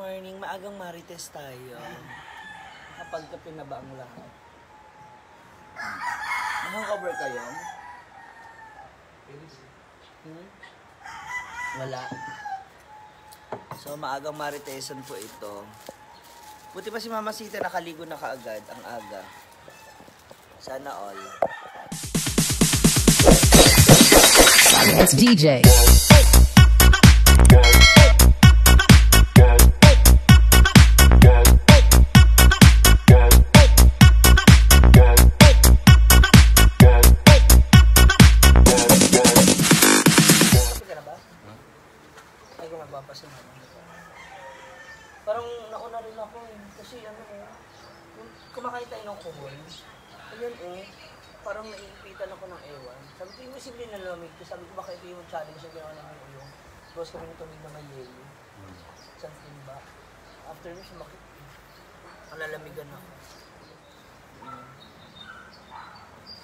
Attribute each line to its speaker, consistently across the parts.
Speaker 1: morning. Maagang marites tayo. Kapag ka pinaba ang lahat. Nakakover kayo? Wala. So, maagang maritesan po ito. Buti pa si Mama Sita nakaligo na kaagad. Ang aga. Sana all.
Speaker 2: It's DJ.
Speaker 1: Parang nauna rin ako eh. Kasi ano eh, kumakain tayo ng kuhol. Ayan eh, parang naiipitan ako ng ewan. Sabi ko, yung simple na lamig ko. Sabi ko, baka ito yung challenge na ginawa namin uyong. Bawas kami ng tubig na may yelo. Something ba? After nun, sumakit eh. Nalalamigan ako.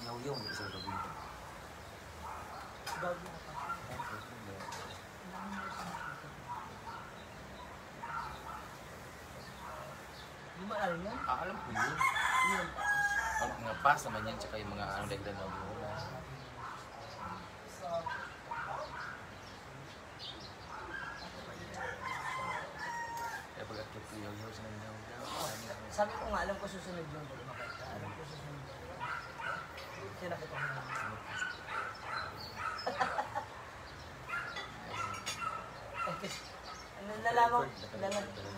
Speaker 3: Yaw-yaw, isa gabi.
Speaker 1: Bago na pa. Hindi mo alam yan?
Speaker 3: Alam ko yun. Ang mga pass naman yan, tsaka yung mga dagdag na buhay. Kaya pag-akit ko yaw-yaw sa mga yaw-yaw.
Speaker 1: Sabi ko nga, alam ko susunod yun. Alam ko susunod yun. Sinakit ko na.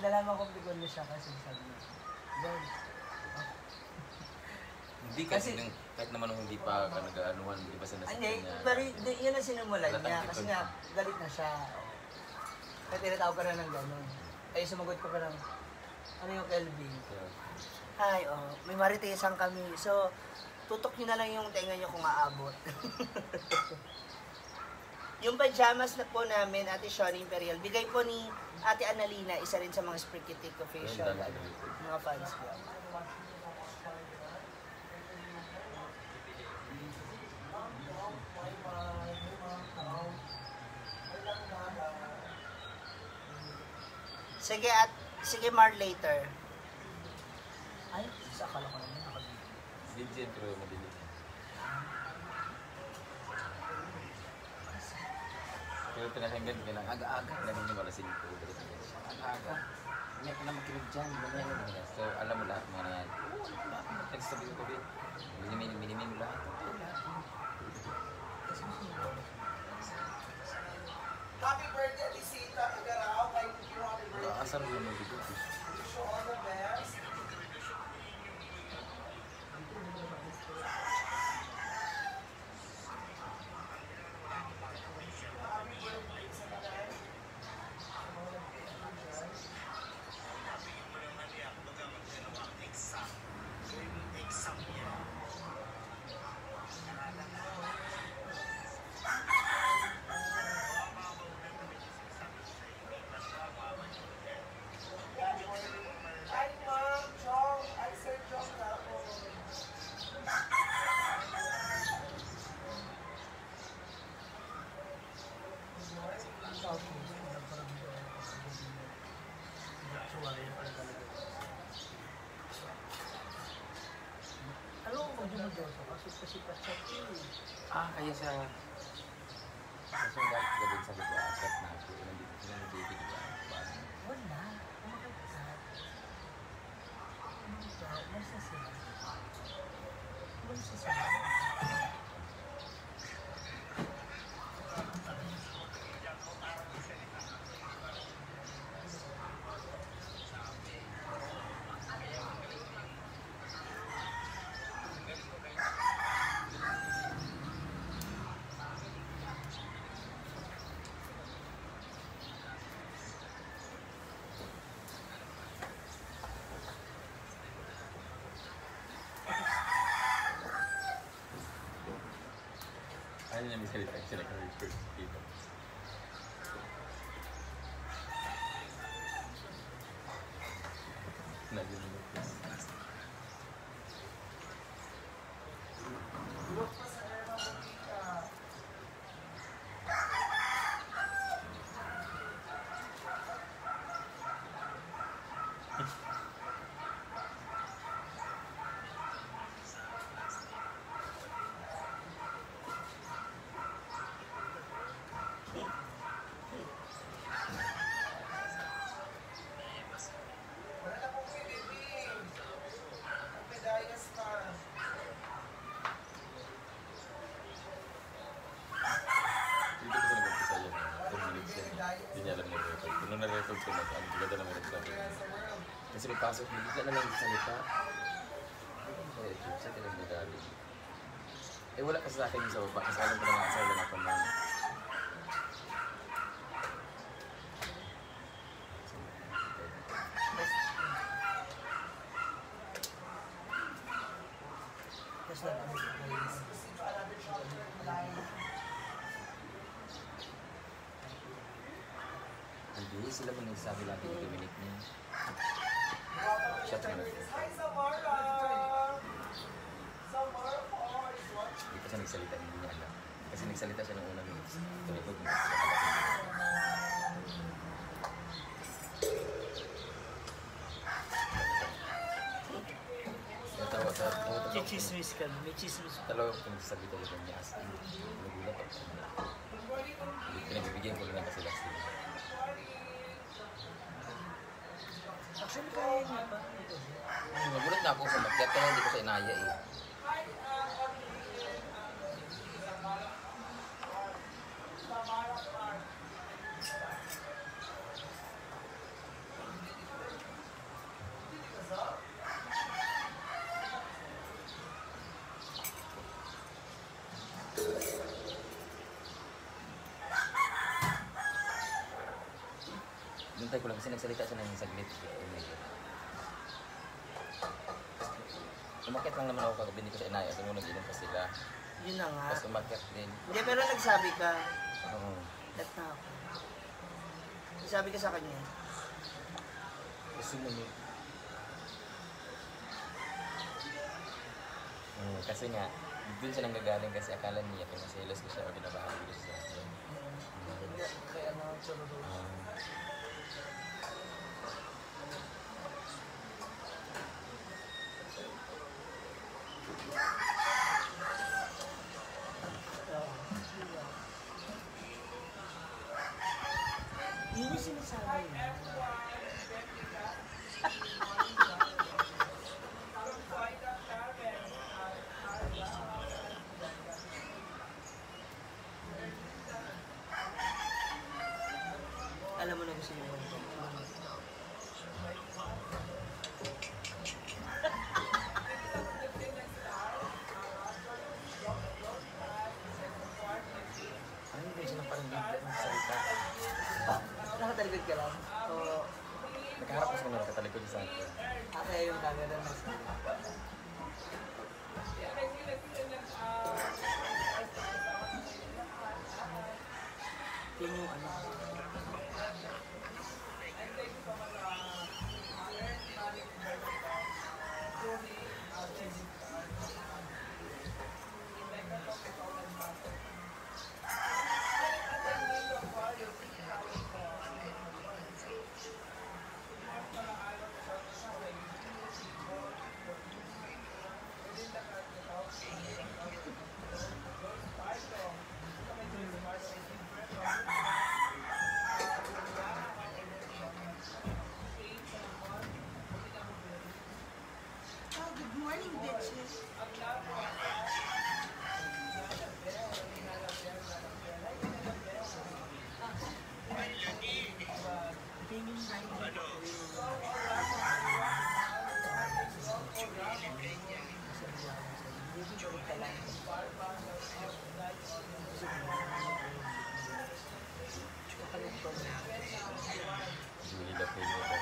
Speaker 1: Nalaman ko bigon na siya kasi sabi niya.
Speaker 3: Hindi kasi, kahit naman nung hindi pa nag-aanuhan, hindi pa sinasabi
Speaker 1: niya. Hindi, pero yun ang sinumulan niya kasi nga galit na siya. Kaya tinatawag ka na ng gano'n. Ay, sumagot ko pa ng, ano yung Kelvin? Ay, may maritesan kami. So, tutok nyo na lang yung tenga nyo kung aabot. Yung pajamas na po namin, Ate Shawny Imperial, bigay po ni Ate Annalina, isa rin sa mga Sprikitik official, mga fans ko. Sige Mar later. Ay, isa akala ko naman nakabili.
Speaker 3: Hindi pero mabili. Pero pinakinggan ko lang, aga-aga namin yung malasing ko. Aga-aga. Hindi ka na makinig dyan. So, alam mo lahat mga na yan. Nagsasabi ko ko, minimin mo lahat.
Speaker 1: Happy birthday, Lisita. Igaraw, kay
Speaker 3: Asar mo naman dito.
Speaker 1: all the best.
Speaker 3: Kaya sa... Kasi dahil gawin sa dito, asat na ako. Nandito sila ng baby ko.
Speaker 1: Wala. Nasa sila. Nasa sila.
Speaker 3: Ayaw niya may salita sila kung first dito. Hindi ko sila mag-isa yun. 10 minutes yun. Hindi niya alam na-record. Kung na-record ko na, ang ganda naman nagsabi. Kasi pagpasok, hindi ka na lang salita. Eh, sa talagang nagabi. Eh, wala kasi sa akin yung sa baba. Kasi alam ko na nga silent ako man.
Speaker 1: Tapos na kami.
Speaker 3: Hindi, sila mo nagsabi lagi ni Dominic niya. Siya pa na. Hindi pa siya nagsalita, hindi niya alam. Kasi nagsalita siya ng unang minutes. Tulikod mo siya.
Speaker 1: May chismis ka. May chismis ka.
Speaker 3: Talaga ko nagsasabi talaga niya as in. Nagulat ako sa mga. Pinagbibigyan ko lang kasi last year.
Speaker 1: Actually, kaya niya pa.
Speaker 3: Nagulat na ako sa makyat kaya hindi ko sa inaya eh. Hintay ko lang kasi nagsalita siya ng saglit. Umakyat lang naman ako kagabi, hindi ko siya inaya kasi nung nag-inom pa sila.
Speaker 1: Yun na nga.
Speaker 3: Tapos umakyat din.
Speaker 1: Hindi, pero nagsabi ka.
Speaker 3: Oo.
Speaker 1: Let na ako. Nagsabi ka sa kanya.
Speaker 3: Gusto mo yun. Kasi nga, doon siya nanggagaling kasi akala niya pinasilos ko siya o binabahagi ko siya sa akin.
Speaker 1: Kaya ano, churro. Yun yung sinasabi niya. Alam mo na gusto mo.
Speaker 3: Ano yung siya ng parang bigla ng salita?
Speaker 1: Nakatalikod ka lang. Oo.
Speaker 3: Nakaharap ko sa mga nakatalikod sa akin.
Speaker 1: Kaya yung camera na sa yun yung ano.
Speaker 4: Good morning, bitches.
Speaker 3: Julie the Player.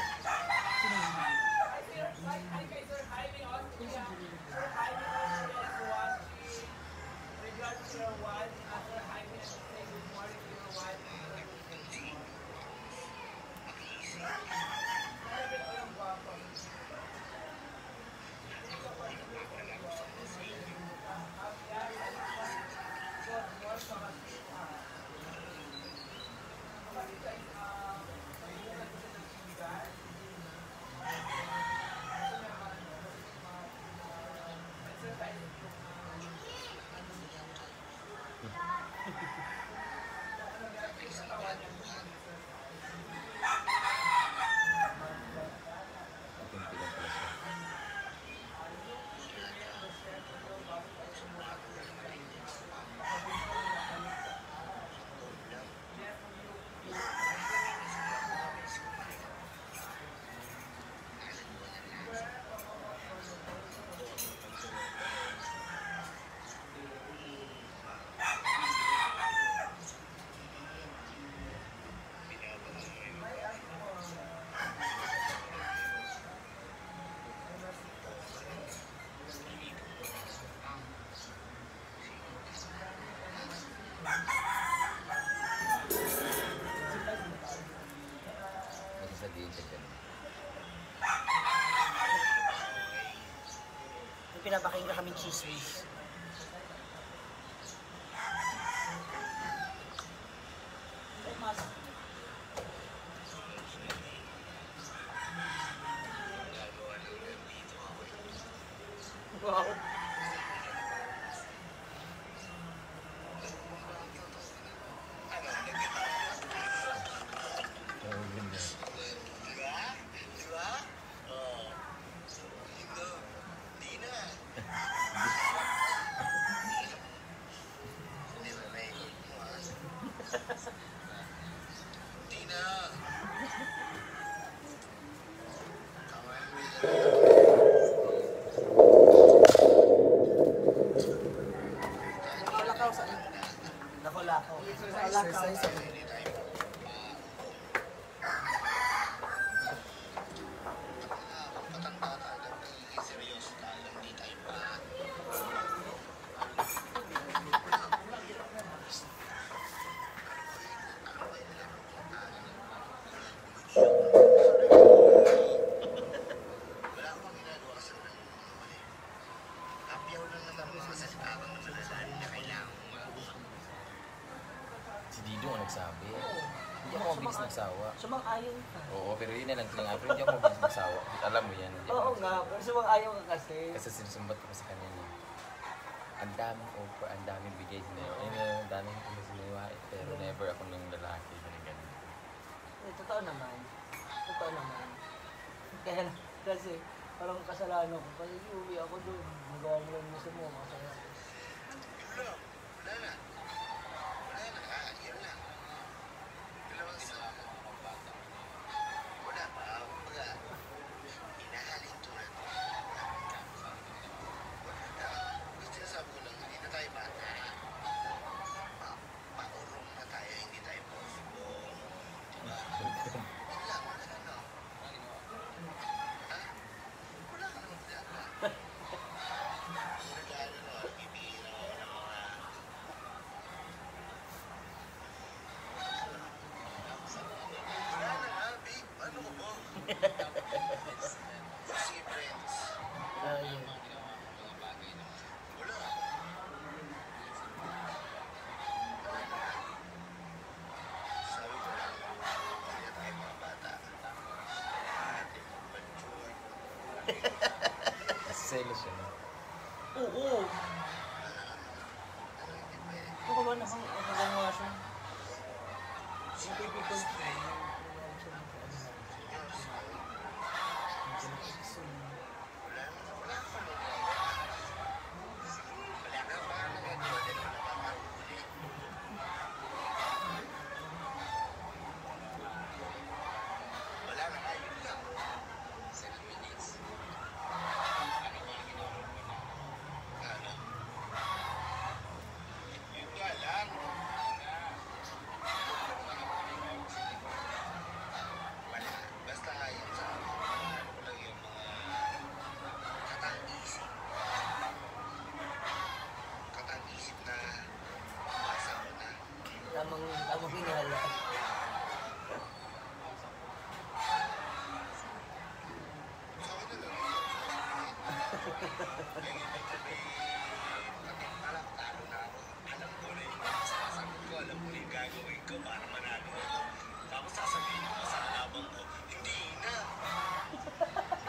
Speaker 1: pinapakinggan kaming chismis. Ay, mas. Wow. Nakulakaw sa nakulakaw. Exercise.
Speaker 3: Si Dido ang nagsabi. Hindi ako mabilis nagsawa.
Speaker 1: Sumang-ayon ka.
Speaker 3: Oo, pero yun na lang silang pero hindi ako mabilis nagsawa. Alam mo yan. Hindi ako
Speaker 1: Oo
Speaker 3: mabilis.
Speaker 1: nga, pero sumang-ayon ka kasi.
Speaker 3: Kasi sinusumbat ko pa sa kanya niya. Ang daming offer, ang daming bigay sa niya. Ang daming offer sa niya. Pero never ako ng lalaki. Ganun.
Speaker 1: Eh, totoo naman. Totoo naman. Kaya, kasi, parang kasalanan ko. Kasi uwi ako doon. Magawa mo lang gusto mo. Masaya. Ayun.
Speaker 3: Selos siya.
Speaker 1: Oo. Ako ba nakang nakagawa siya? Yung people siya. Tamang hinala.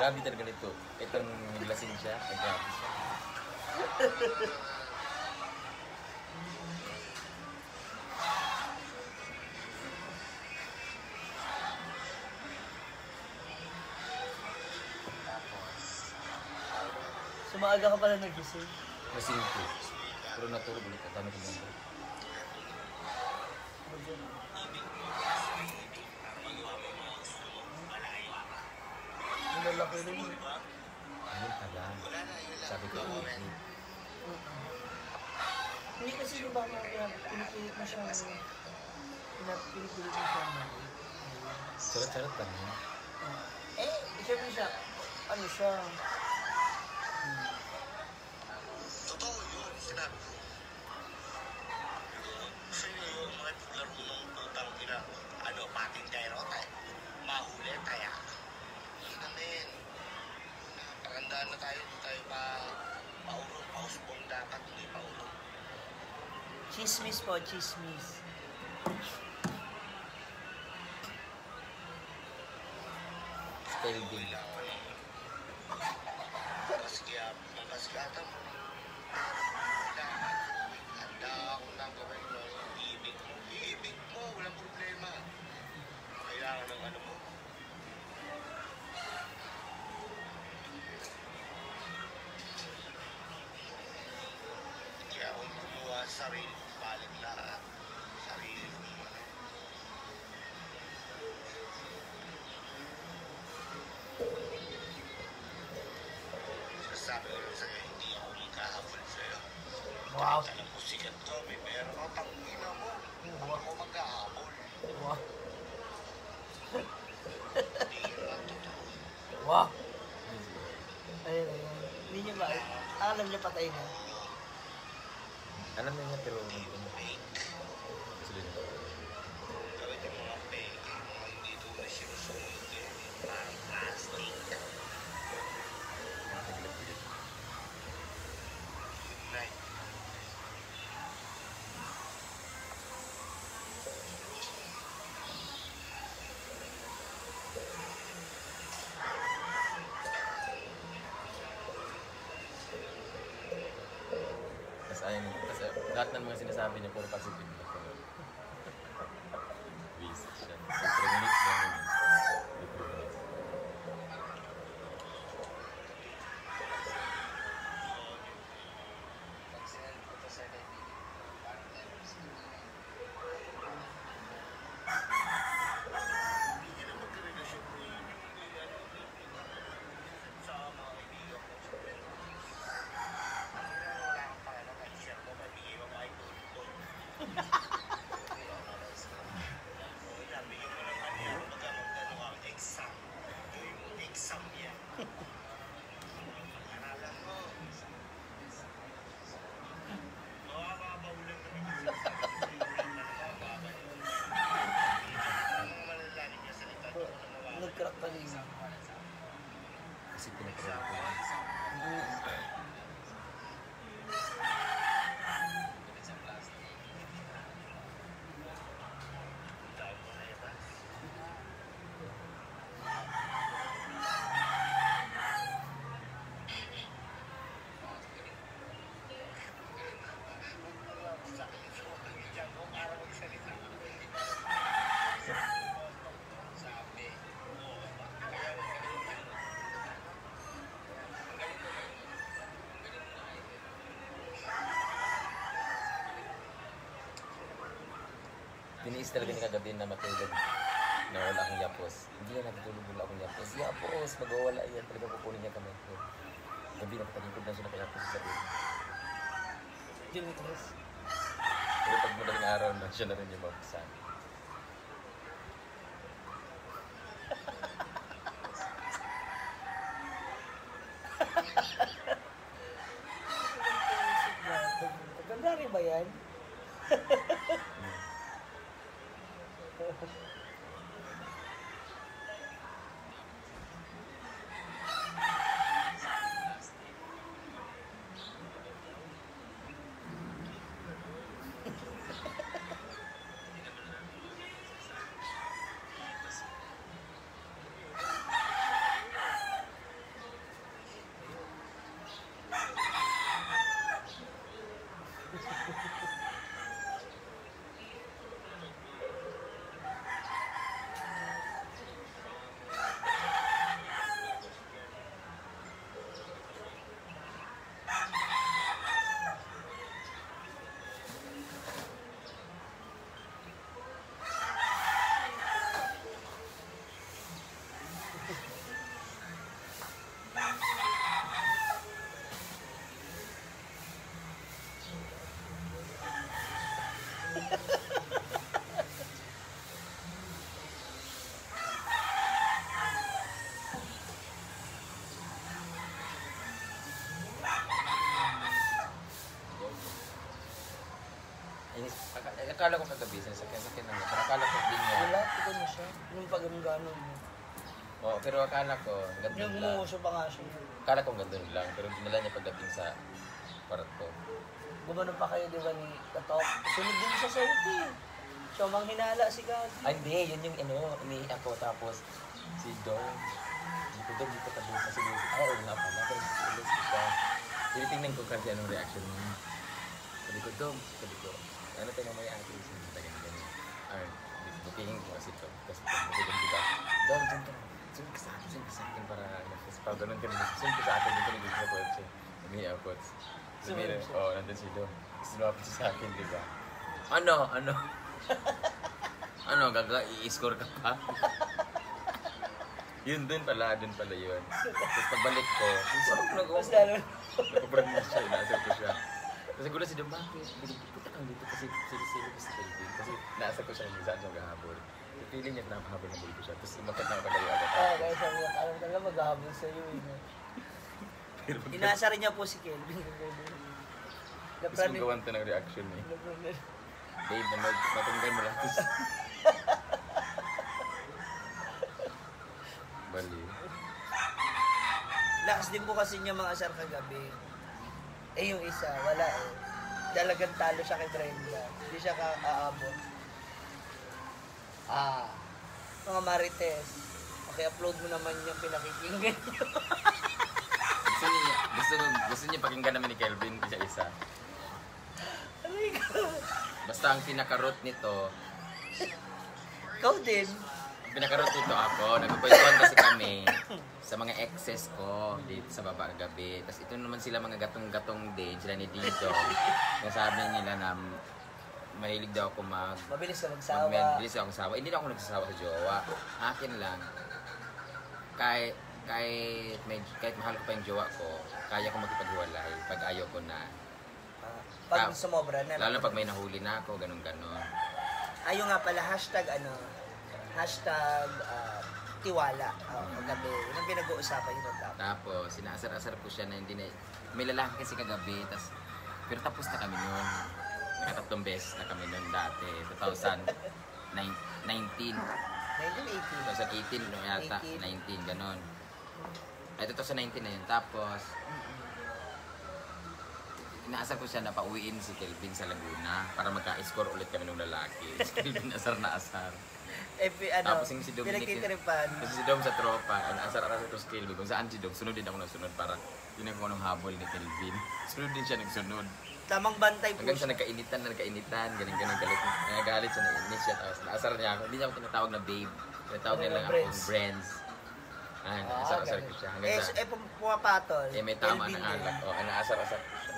Speaker 3: Grabe talaga nito. Itong lasing siya, ay grabe siya.
Speaker 1: Sumaaga ka pala nagising.
Speaker 3: Lasing ko. Pero natulog ulit. Ang dami ko mong
Speaker 1: Ang lalaki rin.
Speaker 3: ayun pala. Sabi ko,
Speaker 1: Hindi kasi di ba pinipilit mo siya. Pinipilit mo siya.
Speaker 3: charot-charot lang yun.
Speaker 1: Eh, siyempre siya. Ano siya?
Speaker 5: Totoo yun, sinabi ko. Gusto nyo yung mga laro ng putang ina, ano, pating kayo tayo, mahuli tayo. Yun namin. Parandaan na tayo, hindi tayo pa paurong, pausbong dapat, hindi paurong.
Speaker 1: Chismis po, chismis.
Speaker 3: Spelling.
Speaker 5: Kailangan ng magasgata mo. Kailangan. Handa ako ng gawin mo. Ibig mo. Ibig mo. Walang problema. Kailangan ng ano mo. Kaya ako gumawa sa sarili kong balik lahat. Sarili kong ano. Sabi ko lang sa'yo, hindi ako magkahabol sa'yo.
Speaker 1: Wow.
Speaker 5: Kahit alam ko sikat to, may pera ka, tangina mo. Ako magkahabol.
Speaker 1: Wow.
Speaker 5: Hindi naman totoo.
Speaker 1: Wow. Ayun, ayun. Hindi niyo ba? Alam niyo patay na.
Speaker 3: Alam niya pero
Speaker 5: Fake.
Speaker 3: Sabihin ko.
Speaker 5: Gawin yung mga fake, yung mga hindi tunay sinusunod eh. Parang plastic. Good night.
Speaker 3: Tapos ayun, lahat ng mga sinasabi niya puro positive na po. Busy siya. So, 3 minutes lang yun. 3 minutes.
Speaker 5: Hindi na magkarelasyon ko yun. Sa mga kaibigan ko sa Philippines. Wala kang pakialam kahit share mo, mabigay mo kahit tulog. Sabi ko mo naman yan, magkano ang exam. Gawin mo exam yan. Aralan mo. Mababaw lang naman yung sinasabi ko. Ang malalalim niya salita ko na mawawala.
Speaker 1: Nag-crack talaga.
Speaker 3: Kasi pinapalala ko yan.
Speaker 5: Dahil mo na iba. Sakit sa mga pagkakita ko para magsalita. Sabi, oo, kaya mo ganun.
Speaker 3: Tiniis talaga ni kagabi na matulog na wala akong yapos. Hindi na natutulog wala akong yapos. Yapos! Magwawala yan. Talaga kukunin niya kamay ko. Gabi nakatagingkod na siya na kayapos sa sabihin.
Speaker 1: Dimitris.
Speaker 3: Pero pag madaling araw na siya na rin yung mabuksan.
Speaker 1: Maganda rin ba yan?
Speaker 3: Akala ko kagabi, sakyan na niya. Pero akala ko din niya.
Speaker 1: Wala, ikaw na siya. Yung pag-ganon mo.
Speaker 3: Oo, pero akala ko, hanggang
Speaker 1: Yung
Speaker 3: doon lang.
Speaker 1: umuuso pa nga siya.
Speaker 3: Akala ko hanggang doon lang, pero dinala niya pagdating sa kwarto.
Speaker 1: Gumano pa kayo, di ba, ni Tatok? Sunod din sa selfie. So, manghinala si Gagi.
Speaker 3: Ay, hindi, yun yung umiiyak ako. Tapos, si Dong. Hindi ko dito ka doon sa sinusi. Ay, oo nga pala. Pero sinusi ko siya. Tinitingnan ko kasi anong reaction mo. Sabi ko, Dong. Sabi ko, ano tayo na may ate? Sabi ko, ganyan. Ay, bukingin ko kasi ito. Tapos, bukingin ko ba? Dong, dyan ka. Sunod ka sa akin para, tapos pag ganun ka naman. Sunod ka sa akin. Dito nagiging sa kotse. Umiiyak ko. Sumirin, nandun si Dong. Sinapit siya sa akin, di ba? Ano? Ano, i-score ka pa? Yun, dun pala yun. Tapos pagbalik ko,
Speaker 1: Mas lalo.
Speaker 3: nagpabrand na siya, inaasar ko siya. Tapos nagulat si Dom, bakit? Puta kang dito kasi sili-sili ko sa Philippines. Kasi naasar ko siya kung saan siya maghahabol. Feeling niya na mahabol na buli ko siya. Tapos umakit na ako pala yung agad.
Speaker 1: Kaya sabi niya, alam talaga maghahabol sa'yo.
Speaker 3: Pero pag
Speaker 1: Inasar niya po si Kelvin.
Speaker 3: tapos magawan to ng reaction eh. Babe, matunggan mo lang. Bali.
Speaker 1: Lakas din po kasi niya mga asar kagabi. Eh yung isa, wala eh. Dalagang talo siya kay Brenda. Hindi siya aabot. Mga Marites. Okay-upload mo naman yung pinakikinggan niyo.
Speaker 3: Gusto niya pakinggan naman ni Kelvin isa-isa.
Speaker 1: Aray ko.
Speaker 3: Basta ang pinaka-root nito,
Speaker 1: Ikaw din.
Speaker 3: pinaka-root nito ako, nagpapwestuhan kasi kami sa mga exes ko dito sa baba gabi. Tapos ito naman sila mga gatong-gatong din, sila ni Dito. Nasabi nila na mahilig daw ako
Speaker 1: Mabilis ka magsawa.
Speaker 3: Bilis ako magsawa. Hindi na ako nagsasawa sa jowa. Akin lang, kahit mahal ko pa yung jowa ko, kaya ko makipaghiwalay pag ayaw ko na.
Speaker 1: Pag sumobra na.
Speaker 3: Lalo pag may nahuli na ako, ganun-ganon.
Speaker 1: Ayun nga pala, hashtag tiwala. Kagabi. Yun ang pinag-uusapan yung tatap.
Speaker 3: Tapos, sinaasar-asar ko siya na hindi na... May lalaki kasi kagabi, pero tapos na kami nun. Nakatatlong beses na kami nun dati. 2019.
Speaker 1: 1980.
Speaker 3: 2018 no yata, 19, ganon. Ay, 2019 na yun. Tapos, inaasar ko siya na pauwiin si Kelvin sa Laguna para magka-score ulit kami ng lalaki. Si Kelvin asar na asar. Tapos yung si Dominic,
Speaker 1: pinagtitiripan.
Speaker 3: kasi si Dom sa tropa, asar-asar ko si Kelvin. Kung saan si Dom, sunod din ako nagsunod para yun ang anong habol ni Kelvin. Sunod din siya nagsunod.
Speaker 1: Tamang bantay po
Speaker 3: Hanggang sa
Speaker 1: siya.
Speaker 3: nagkainitan, ganun galit. Nagagalit siya, nainis siya, tapos naasar niya ako. Hindi niya ako tinatawag na babe. Tinatawag niya lang akong friends. Naasar-asar ko siya. Hanggang sa,
Speaker 1: pumapatol.
Speaker 3: may tama
Speaker 1: Kelvin
Speaker 3: ng
Speaker 1: din.
Speaker 3: alak. Naasar-asar ko siya.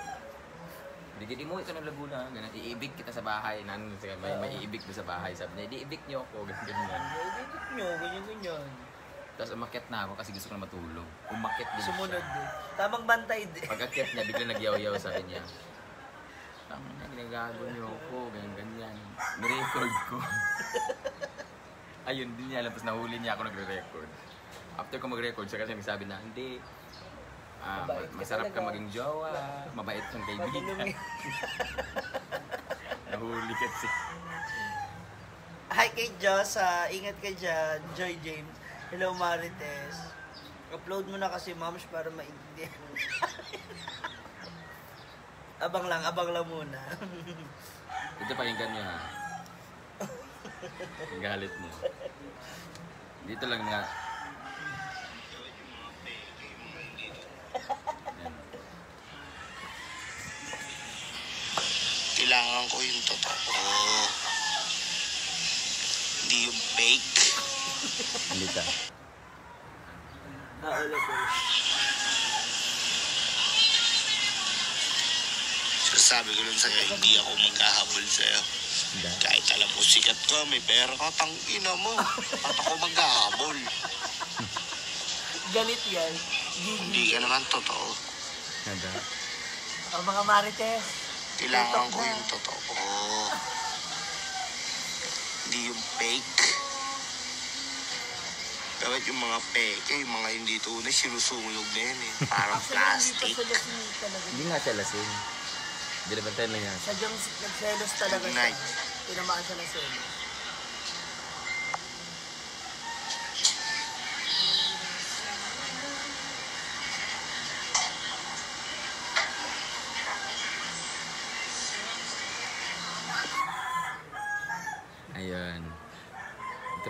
Speaker 3: Hindi mo ito ng Laguna, ganun. Iibig kita sa bahay. May iibig mo sa bahay. Sabi niya, iibig niyo ako, ganyan.
Speaker 1: Dikit nyo, ganyan.
Speaker 3: Tapos umakyat na ako kasi gusto ko na matulog. Umakyat din
Speaker 1: Sumunod
Speaker 3: siya.
Speaker 1: din. Tamang bantay din.
Speaker 3: Pag-akyat niya, bigla nagyaw-yaw sabi niya. Tama na, ginagago niyo ako, ganyan. Nirecord ko. Ayun, din niya alam. Tapos nahuli niya ako nagre-record. After ko mag-record, siya kasi nagsabi na, hindi.
Speaker 1: Mabait ka
Speaker 3: Masarap ka
Speaker 1: talaga.
Speaker 3: maging jowa. Mabait kang kaibigan.
Speaker 1: Matulungin.
Speaker 3: Nahuli kasi.
Speaker 1: Hi kay Joss, ingat ka dyan. Joy James. Hello Marites. Upload mo na kasi moms para maintindihan. abang lang muna.
Speaker 3: Ito pakinggan niyo ha. Ang galit mo. Dito lang nga. Yan.
Speaker 5: Kailangan ko yung totoo. Hindi yung fake.
Speaker 3: Hindi ka.
Speaker 1: Naulo ko.
Speaker 5: Sabi ko lang sa'yo, hindi ako maghahabol sa'yo. Kahit alam mo sikat ka, may pera ka, tangina mo. At ako maghahabol.
Speaker 1: Galit yan.
Speaker 5: Hindi ka naman totoo.
Speaker 3: Nada.
Speaker 1: Mga Marites.
Speaker 5: Kailangan ko yung totoo. Hindi yung fake. Dapat yung mga peke, yung mga hindi tunay, sinusungulog na yan eh. Parang plastic.
Speaker 3: Hindi nga siya lasing. Binabantayan lang yan.
Speaker 1: Sadyang nagselos talaga
Speaker 5: Good
Speaker 1: siya.
Speaker 5: night.
Speaker 1: Tinamaan siya ng selos.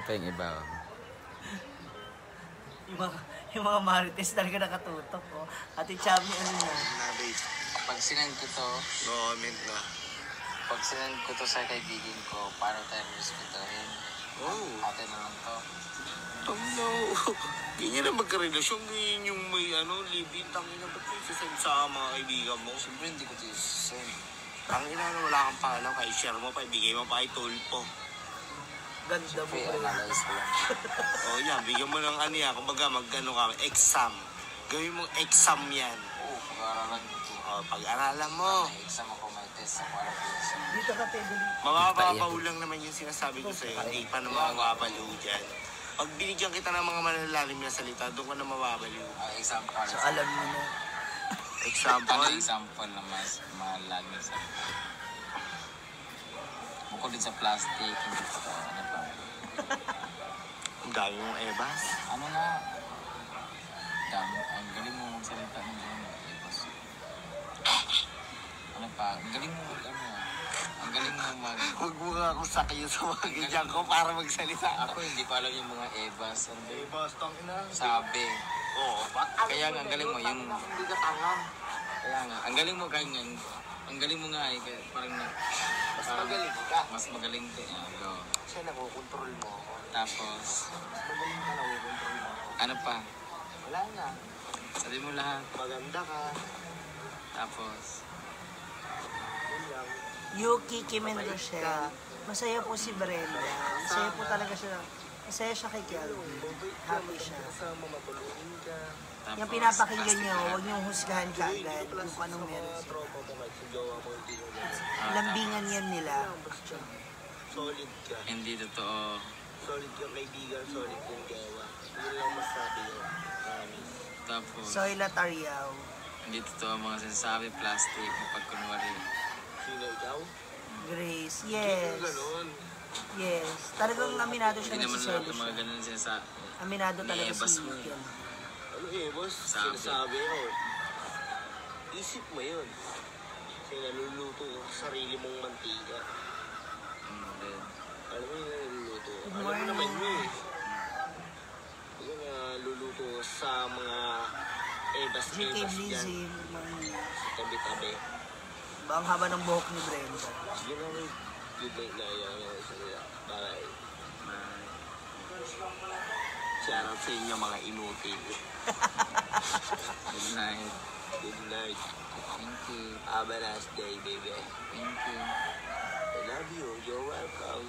Speaker 3: pa yung iba. Oh.
Speaker 1: Yung mga marites talaga nakatutok, oh. Ate Chami, ano na?
Speaker 3: Pag sinend ko to,
Speaker 5: Comment na.
Speaker 3: pag sinend ko to sa kaibigan ko, paano tayo respetuhin?
Speaker 5: Oh.
Speaker 3: Ate na lang to.
Speaker 5: Oh no. Ganyan na magkarelasyon. Ganyan yung may live-in. Tangin na ba't yung sasend sa mga kaibigan mo?
Speaker 3: Siyempre hindi ko ito send.
Speaker 5: Tangin na wala kang pangalaw. Kay share mo pa. Ibigay mo pa kay Tulpo.
Speaker 1: Ganda mo,
Speaker 3: Siyempre,
Speaker 1: bro.
Speaker 3: analyze ko lang.
Speaker 5: Oh yan. Bigyan mo ng kumbaga ka, exam. Gawin mong exam yan.
Speaker 3: Oo, pag-aaralan ko to.
Speaker 5: Oh, pag-aralan mo.
Speaker 3: May exam ako, may test ako, alam ko yun.
Speaker 1: Dito ka, Teddy.
Speaker 5: Mabababaw lang naman yung sinasabi ko sa'yo. Hindi pa naman mababaliw dyan. Pag binigyan kita ng mga malalalim na salita, doon ka na mababaliw.
Speaker 3: Example.
Speaker 1: So, alam mo na.
Speaker 5: Example?
Speaker 3: Ano example na mas malalim sa bukod din sa plastic, hindi pa ano pa.
Speaker 5: Ang dami mong ebas.
Speaker 3: Ano nga? Dami, ang galing mo magsalita ng gano'n. Ano pa? Ang galing mo ang galing mo
Speaker 5: Huwag mo nga akong sakyo sa mga ganyan ko para magsalita.
Speaker 3: Ako hindi pa alam yung mga ebas. Ano ba yun?
Speaker 5: Ebas, tangina.
Speaker 3: Sabi.
Speaker 5: Oo, ba't
Speaker 3: Kaya nga, ang galing mo yung...
Speaker 5: hindi ka tanga?
Speaker 3: Kaya nga, ang galing mo kaya nga. Ang galing mo nga eh. Kaya parang
Speaker 5: Mas magaling ka.
Speaker 3: Mas magaling ka. Go.
Speaker 5: Kasi nakukontrol mo ako.
Speaker 3: Tapos,
Speaker 5: Mas magaling ka, nakukontrol mo ako.
Speaker 3: ano pa?
Speaker 5: Wala na.
Speaker 3: Sabi mo lahat.
Speaker 5: Maganda ka.
Speaker 3: Tapos,
Speaker 5: Yun lang.
Speaker 1: Yuki, Kim and Rochelle. Masaya po si Brenda. Masaya po talaga siya. Masaya siya kay Kelvin. Happy siya.
Speaker 5: Kasama matulungin ka.
Speaker 3: tapos.
Speaker 1: Yung pinapakinggan niyo, huwag niyong husgahan kaagad kung anong meron siya.
Speaker 5: Tropa mo kahit sa jowa mo hindi mo ganun.
Speaker 1: Lambingan yan nila.
Speaker 5: Basta solid ka.
Speaker 3: Hindi totoo.
Speaker 5: Solid kang kaibigan, solid kang jowa. Yun lang masabi ko. Promise.
Speaker 3: Tapos,
Speaker 1: Soyla Tariao.
Speaker 3: hindi totoo ang mga sinasabi, plastic, kapag kunwari.
Speaker 5: Sino ikaw?
Speaker 1: Grace.
Speaker 5: Hindi
Speaker 1: Yes.
Speaker 5: ganun.
Speaker 1: Yes. Talagang aminado siya
Speaker 3: Hindi
Speaker 1: na
Speaker 3: naman
Speaker 1: si
Speaker 3: lahat
Speaker 1: Selo
Speaker 3: ng mga
Speaker 1: siya.
Speaker 3: ganun sinasabi.
Speaker 1: Aminado talaga
Speaker 3: Niebas
Speaker 1: si
Speaker 3: mo.
Speaker 1: Kel.
Speaker 5: Ano boss?
Speaker 3: Sabi.
Speaker 5: Sinasabi ko. Isip mo yun. Kasi naluluto ko sa sarili mong mantika.
Speaker 3: Then,
Speaker 5: Alam mo yung naluluto ko.
Speaker 1: Good
Speaker 5: Alam mo
Speaker 1: morning.
Speaker 5: naman yun eh. Hindi ka naluluto sa mga
Speaker 1: GK
Speaker 5: ebas-ebas dyan.
Speaker 1: Blizzy.
Speaker 5: Sa tabi-tabi.
Speaker 1: Ba ang haba ng buhok ni Brenda?
Speaker 5: Sige na rin. Good night na yan. Isa nila. Bye. Shoutout sa inyo mga inutil.
Speaker 3: good night.
Speaker 5: Good night.
Speaker 3: Thank you.
Speaker 5: Have a nice day, baby.
Speaker 3: Thank you.
Speaker 5: I love you. You're welcome.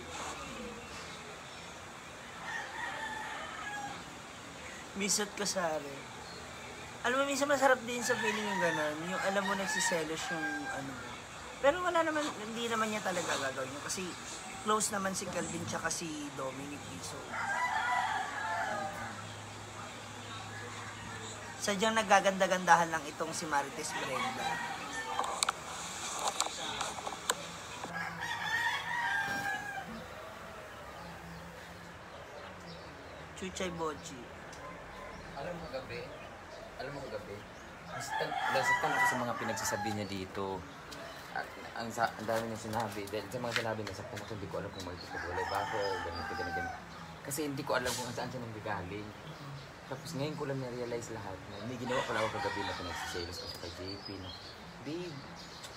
Speaker 1: Misot ko sa akin. Alam mo, minsan masarap din sa feeling yung gano'n. Yung alam mo nagsiselos yung ano. Pero wala naman, hindi naman niya talaga gagawin yun. Kasi close naman si Calvin tsaka si Dominic. So, sadyang naggaganda-gandahan lang itong si Marites Brenda. Chuchay Bochi.
Speaker 3: Alam mo kagabi, nasaktan ako sa mga pinagsasabi niya dito. At ang dami niya sinabi. Dahil sa mga sinabi niya, saktan ako, hindi ko alam kung magkikagulay ba ako, ganito. Kasi hindi ko alam kung saan siya nanggagaling. Tapos ngayon ko lang na-realize lahat na may ginawa pala ako kagabi na pinagsiselos ko sa kay JP na, babe,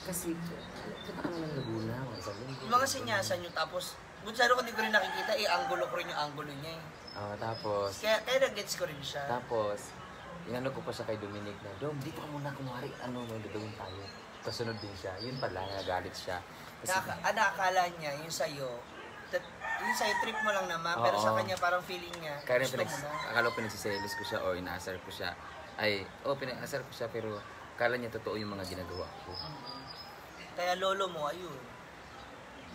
Speaker 3: kasi, punta ka na ng Laguna, mga isang linggo.
Speaker 1: Yung mga sinyasan nyo, tapos, bunsaro ko hindi ko rin nakikita, angulo ko rin yung angulo niya eh.
Speaker 3: Tapos,
Speaker 1: Kaya nag-gets ko rin siya.
Speaker 3: Tapos, inano ko pa siya kay Dominic na, Dom, dito ka muna kumari, may gagawin tayo. Kasunod din siya. Yun pala, nagalit siya. Kasi,
Speaker 1: Nakakala niya, yung sa'yo, trip mo lang naman, pero
Speaker 3: Oo.
Speaker 1: sa kanya parang feeling niya,
Speaker 3: kaya
Speaker 1: gusto mo na.
Speaker 3: akala ko pinagsiselos ko siya o inaasar ko siya. Pinag-asar ko siya, pero akala niya totoo yung mga ginagawa ko.
Speaker 1: Kaya lolo mo, ayun.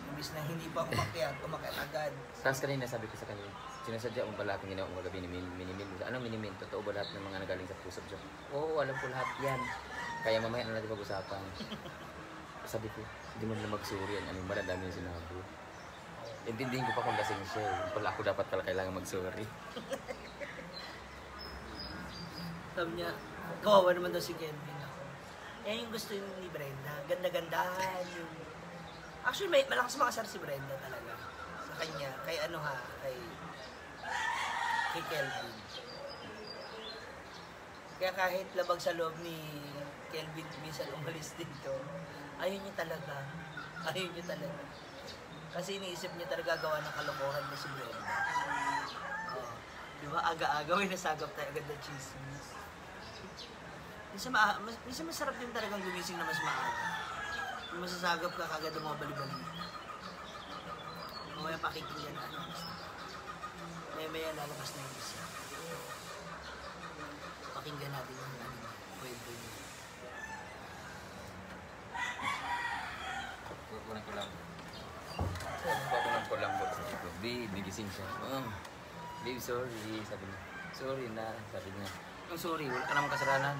Speaker 1: Imbis na hindi pa umakyat agad.
Speaker 3: Tapos kanina sabi ko sa kanya, sinasadya mo ba lahat ng ginawa mo kagabi ni Minimin? Anong Minimin? Totoo ba lahat ng mga nagaling sa puso ko? Oo, alam ko lahat yan. Kaya mamaya na natin pag-usapan. Sabi ko, hindi mo na magsuri yan. Anong ba na dami yung sinabi? Intindihin ko pa kung lasing siya. Yung pala ako dapat pala kailangan mag-sorry.
Speaker 1: Sabi niya, kawawa naman daw si Kelvin ako. Yan yung gusto ni Brenda. Ganda-gandahan. Yung... Actually, malakas makasar si Brenda talaga. Sa kanya. Kay kay Kelvin. Kaya kahit labag sa loob ni Kelvin minsan umalis dito, ayun niya talaga. Ayun niya talaga. Kasi iniisip niya talaga gawa ng kalokohan na si Brenda. Di ba? Aga-aga, may nasagap tayo agad na chismis. Minsan masarap din talagang gumising na mas maaga. Kung masasagap ka kagad ng mga bali-balita. Mamaya pakikinggan na ano. Maya lalabas na yung isa. Pakinggan natin yung ano, kwento niya.
Speaker 3: Kukunan ko lang. Kukunan ko lang po sa dito. Babe, nagising siya. Oh, babe, sorry. Sabi niya. Sorry na. Sabi niya. Oh, sorry, wala ka namang kasalanan.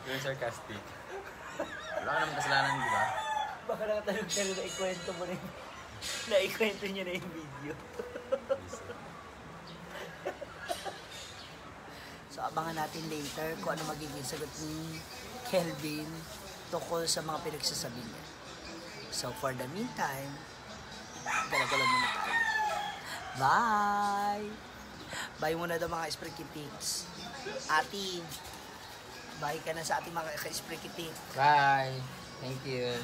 Speaker 3: You're sarcastic. Wala ka namang kasalanan, di ba?
Speaker 1: Baka nakatalog-talog na ikwento mo na yung... Naikwento niya na yung video. So, abangan natin later kung ano magiging sagot ni Kelvin tungkol sa mga pinagsasabi niya. So, for the meantime, gala-gala muna tayo. Bye! Bye muna daw mga Esprikitiks. Ati, bye ka na sa ating mga ka-Esprikitiks.
Speaker 3: Bye! Thank you.